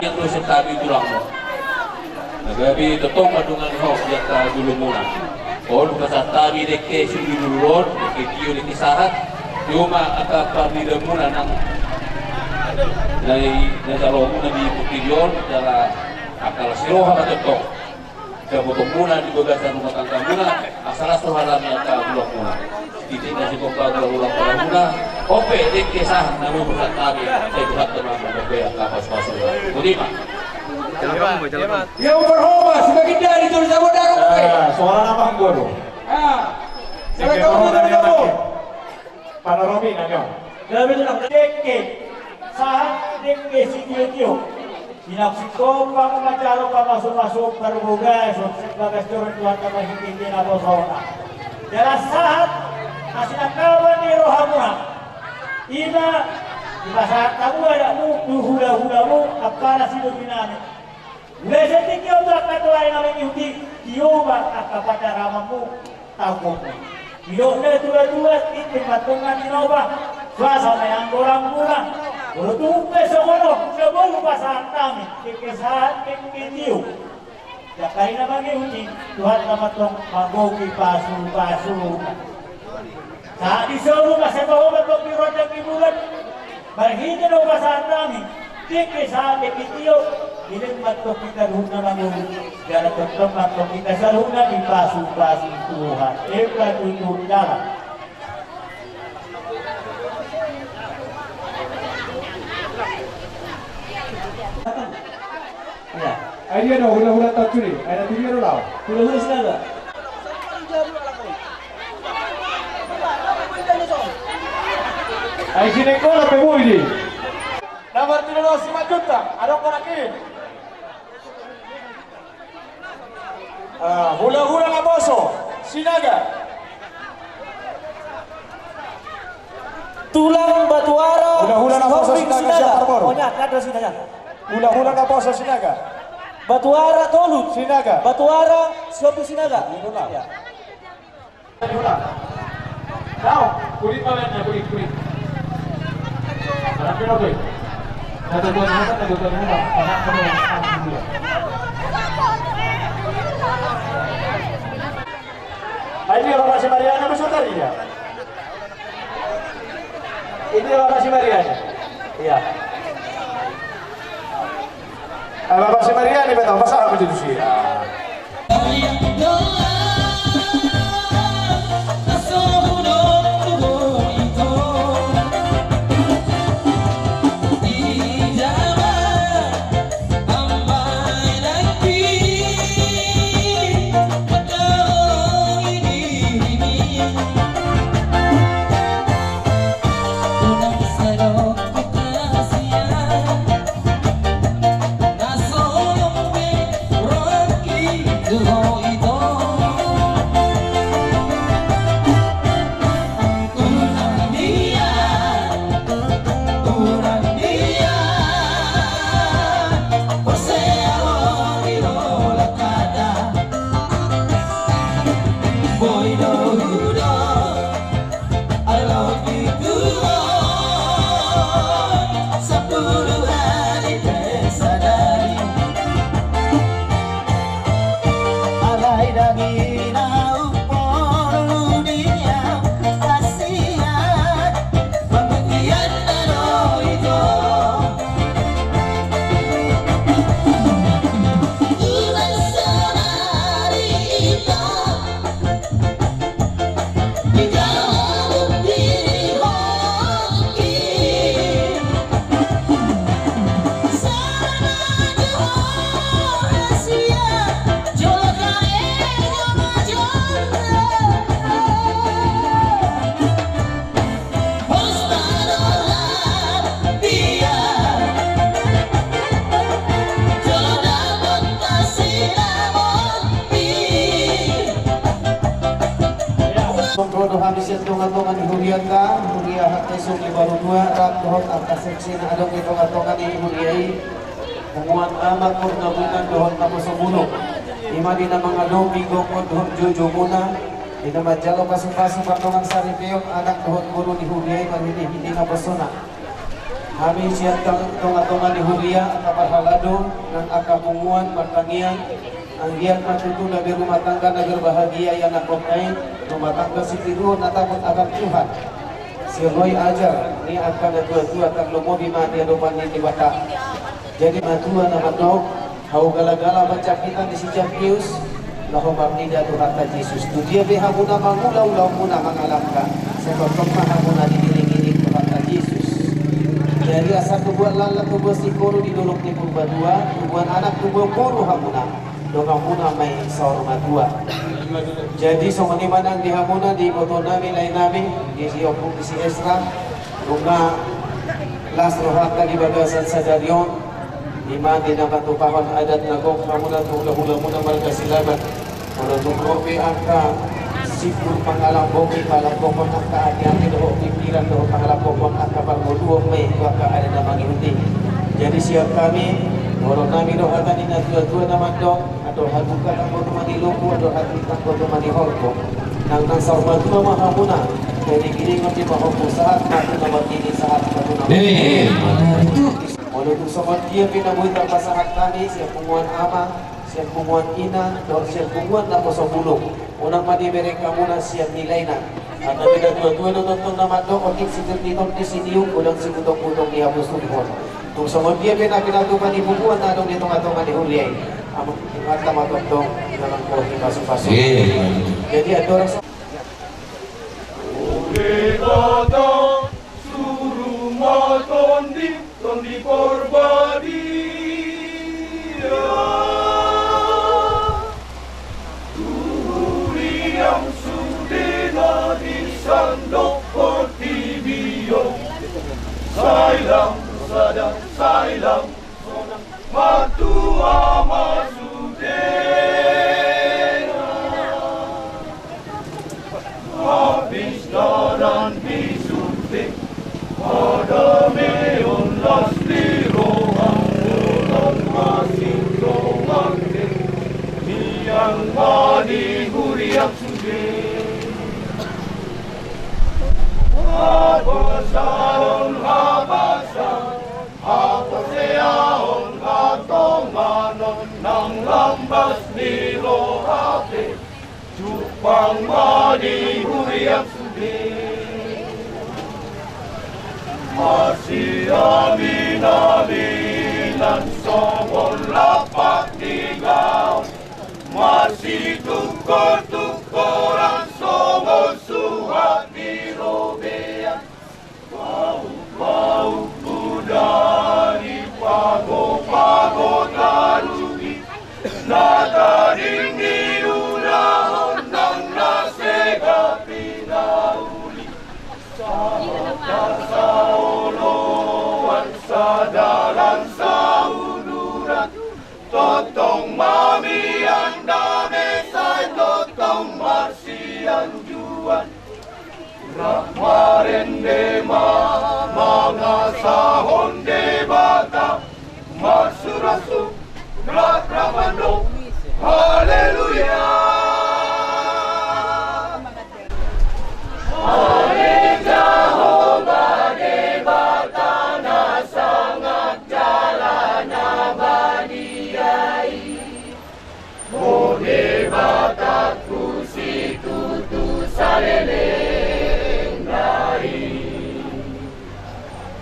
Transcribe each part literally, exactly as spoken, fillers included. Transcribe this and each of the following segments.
Yang dosen tabi tulangmu. Na gabe tongtong mandongani ho di angka jolomuna. On pasahat hami dengke sumbi bulul on, dengke tio, dengke sahat. Cuma angka pardidamuna nang na i, na jalomuna di portibi on, jala angka las ni roha ma tongtong. Dapotonmuna di bagasan rumah tanggamuna, asa las roha nami angka tulangmuna. Titik na sitongka ulang-ulang panahuna, on pe dengke sahat na boi pasahat hami, sai Tuhanta ma mandok be angka pasu-pasu. Boti ma. Ia umpar homa, si baginda di Jolo Sabon Daru, oke. Ah, soalna apa, Guru? Ah, salah kamu dari kamu. Panaromina, nyo. Gabe tulang dengke sahat, dengke sitio-tio. Inang sikopa manjalo pamasu-masu parbagason, sian bagas joro ni Tuhanta ma hita-hita naposona. Jala sahat na sinangkapan ni rohamuna. Ima dipasahat hamu anakmu, tu hula-hulamu, ampara sidomi nami. Mulai sian tingki on tu angka toari na mangihut i, tio ma angka pandaramanmu. Tahu. Didok na tua-tua, tintin ma tonga ni noba, suasa ma i anggo rambu na. Molo tung pe songon on, na boi pasahat hami, dengke sahat, dengke tio. Jala i na mangihut i, Tuhanta ma tong manggohi pasu-pasu. Sahat di solu ma sai pahobat tong di rondang di bulan. Marhite do pasahat nami, dengke sahat dengke tio, dilema tong hita saluhutna mangolu, jala tongtong ma tong hita saluhutna dipasu-pasu Tuhan. Emma tutu jala. Ia. Ai dia do hula-hula tahu ni, ai na tu dia do laho. Hula-hula Sinaga. Ai Sinaga pe boi di. Nomor tiga belas lima juta, adong konak i. Ah, hula-hula Naposo, Sinaga. Tulang Batuara, hula-hula Naposo, Sihombing, Sinaga, Sinaga. Siap, Barbor. Oh, nya, nya, ada Sinaga. Hula-hula Naposo, Sinaga. Batuara Tolut. Sinaga. Batuara Sihombing, Sinaga. Hula-hula. Ya. Daun, kulit badannya, kulit, kulit. Ada kena, kulit. Ada tuan, ada tuan, ada tuan, ada tuan. Ayo, dia Bapak Semariana, besok tadi ya. Ini Bapak Semariana. Iya. Ah, Bapak Semariana, betul, masa apa itu sih? Ah. Songon do hami sian tonga-tonga ni hurianta, huria Hattai Songon i Baru Dua, rap dohot angka seksi na adong di tonga-tonga ni huria i. Punguan Amak Hurgabungan dohot Naposo Bulung. Ima di na mangadopi gokhon dohot joujou muna, di na manjalo pasu-pasu pardongan saripeon anak dohot boru ni huria i marhite-hite naposona. Hami sian tang-, tonga-tonga ni huria, angka parhalado, nang angka punguan, martangiang, anggiat ma tutu na berumah tangga na berbahagia ianakhonta i, rumah tangga sitiruon na takut akan Tuhan. Siroi ajar ni angka na tua-tua, tarlumobi ma di adopan ni Debata. Jadi na tua na mandok, hau gala-gala panjangkitan ni si Jakius, laho marnida Tuhanta Jesus. Tu dia pe hamuna mangula ulaonmuna mangalangka, sai tongtong ma hamuna diiring-iring Tuhanta Jesus. Jadi asa tubuan laklak tubuan singkoru di dolok ni Purbatua, tubuan anak tubuan boru hamuna, donganmuna ma i saur matua. Jadi songon i ma nang di hamuna, di ibotonami, laenami, di si Ompung, di si Esra, nunga las rohanta di bagasan sadari on, ima di na patupahon adat na gok hamuna tu hula-hulamuna marga Silaban. Molo tung ro pe angka simpul pangalambok i, pangalambokon angka ate-ate dohot pikiran dohot pangalambokon angka parngoluon ma i tu angka adat na mangihut i. Jadi sian hami, dohononnami do hata ni na tua-tua na mandok, andor hatuka tanggo tu mani lombu, andor hatuka tanggo tu mani horbo. Nang, nang saur matua ma hamuna, diiring-iringon di pahompu, sahat ma tu na marnini, sahat ma tu na marnini. Molo tung songon dia pe na boi tarpasahat hami sian punguan ama, sian punguan ina, dohot sian punguan naposo bulung, unang ma dibereng hamuna sian nilaina. Karna di na tua-tua do tongtong na mandok, otik sitir ni tondi sinium, godang sigutong-gutong dihapushon. Tung songon dia pe na pinatupa ni punguan na adong di tonga-tonga ni huria i, amang Tuhanta ma tongtong na manggohi pasu-pasu. Jadi andorang so- Debata, suru ma tondi, Tondi Porbadia, tu huria sude na di sandok portibi on, sai lam sada, sai lam sonang, martua ma sude. Habis dalan di sude, hadameon las ni roha, holan hasintongan, mian ma di huria sude. Habasaon, habasaon, haporseaon, hatonganon, nang lambas ni roha pe, jumpang ma di huria sude. Masiamin-aminan songon lampak ni gaol, masitungkol-tungkolan songon suhat ni robean. Pauk-pauk bodari, pago-pago tarugi, na tading ni ulaon nang na sega pinauli. Sahat hasaoloan, sadalan sauduran, tongtong ma mian dame, sai tongtong marsianjuan. Rap marende ma, mangasahon Debata, marsurasuk, rap-rap mandok, haleluya. Ale Jahowa Debata na sangap jala na badia i. Ho Debatangku situtu saleleng nai.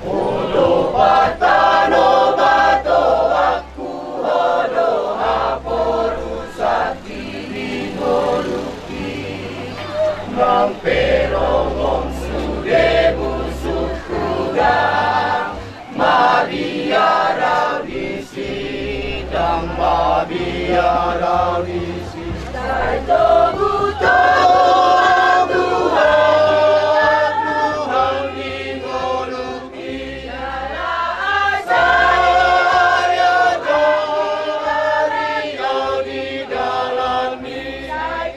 Ho do patanobatonganku, ho do haporusangki di ngolungki. Nang pe ronggong sude busukku, ndang mabiar au disi, ndang mabiar au disi. Sai togu-togu au, Tuhan, di ngolungki. Jala asa ia jala ari au di dalanmi. Sai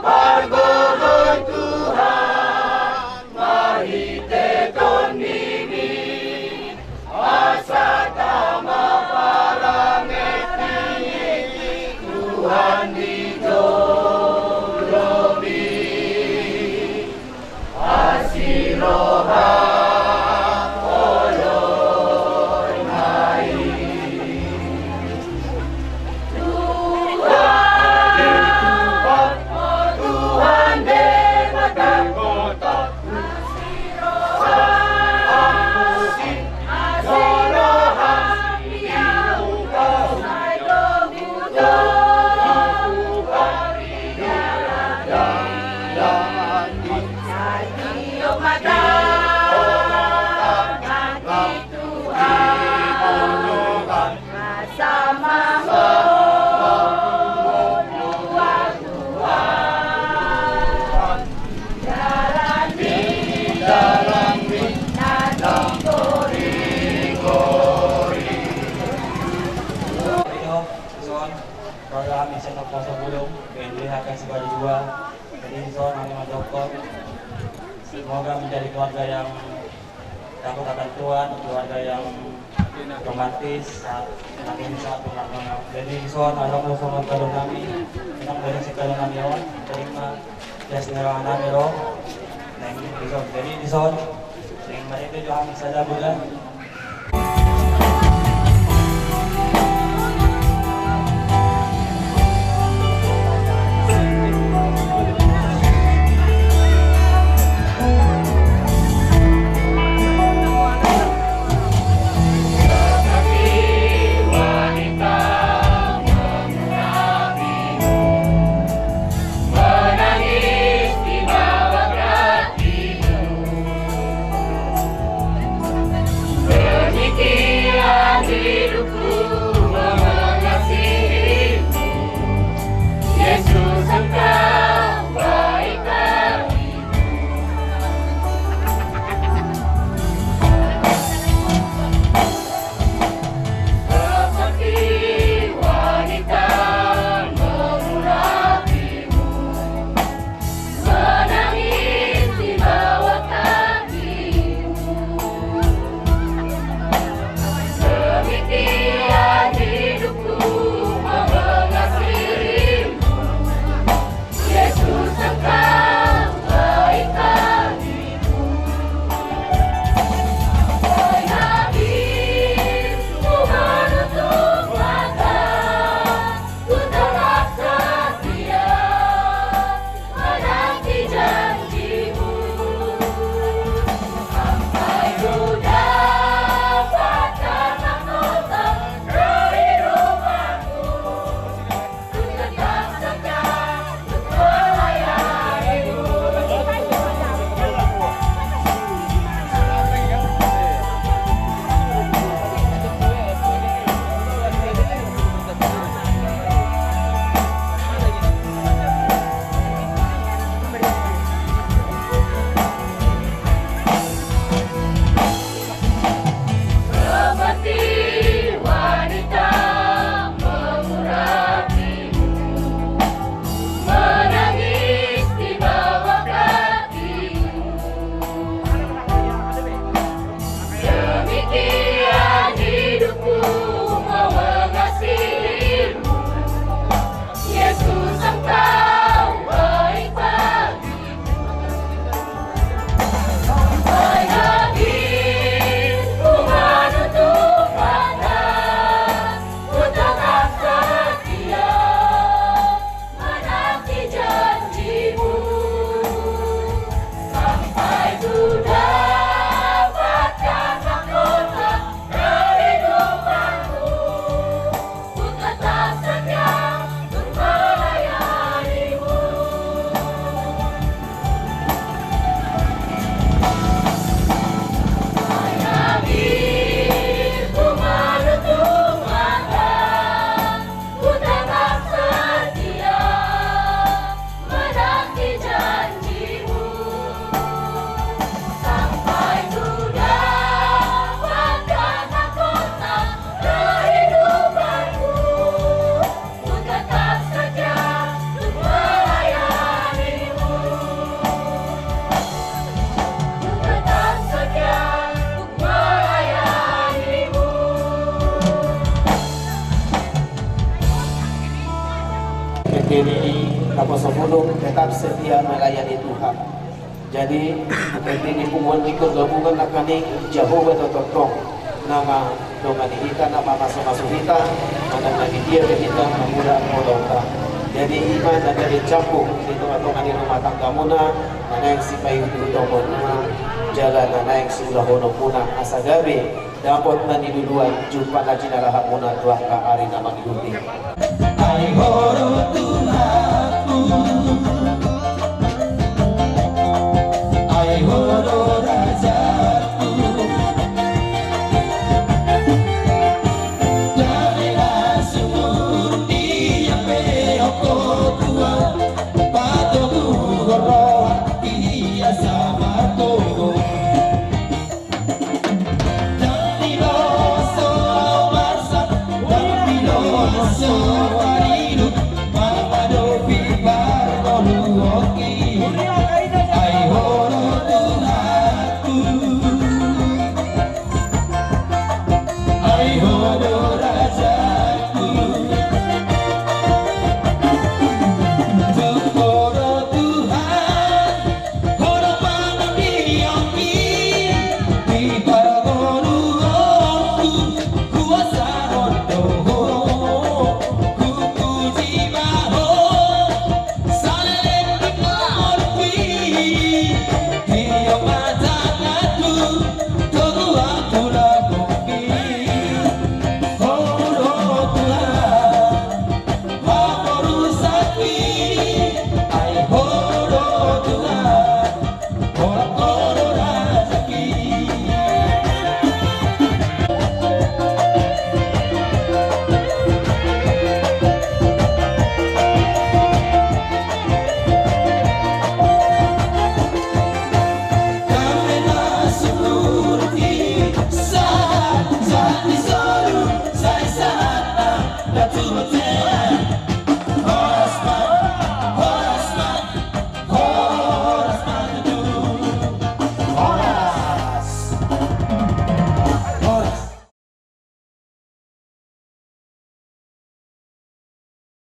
pargogoi, Tuhan, marhite TondiMi, asa tama parange tingki, Tuhan, di jolo. Keluarga kami Sendok Poso Bulung, B N D H K Sibaji dua. Jadi, dison kami mendoakan semoga menjadi keluarga yang takut akan Tuhan, keluarga yang romantis, sa-, sanak ini sangat benar-benar. Jadi, dison, adong do songon tadong nami, enak dari si tadong nami on, terima kasih nira nami ro. Nah, ini dison. Jadi, dison, yang mereka juga kami sadar juga. Demikian hidupku mengasihimu, Yesus, Engkau baik bagiku. Seperti wanita mengurapimu, menangis di bawah kakimu. Demikian hidupku mengasihimu, Yesus, Engkau baik bagiku. Sampai habis ku menutup mata, ku tetap setia menanti janjimu. Sampai ku dapatkan mahkota kehidupanku, ku tetap setia untuk melayanimu. Seperti wanita mengurapimu, menangis di bawah kakimu. Demikian hidupku mengasihimu, Yesus, Engkau baik bagiku. Sampai habis ku menutup mata, ku tetap setia menanti janjimu. Sampai ku dapatkan mahkota kehidupanku, ku tetap setia untuk melayanimu. Sampai habis ku menutup mata, ku tetap setia menanti janjimu. Sampai ku dapatkan mahkota kehidupanku, ku tetap setia untuk melayanimu. Ku tetap setia untuk melayanimu. P T N I Kaposobulung tetap setia melayani Tuhan. Jadi, P T N I Punguan Lingkor Gabungan nangkaning Jahowa do tongtong na mandongani hita, na mamasu-masu hita, manang na di dia pe hita, mangula angka ulaonta. Jadi, i ma na jadi jabu di tonga-tonga ni rumah tanggamuna, na naeng sipaihut-ihutonmuna, jala na naeng siulahononmuna, asa gabe dapot na niluluan, jumpang na jinalahanmuna tu angka ari na mangihut i. Ai Ho do Tuhanku, ai Ho do Rajaku, dame na sumurung di api, ongkop tua patoguhon roha, ia sabar toho.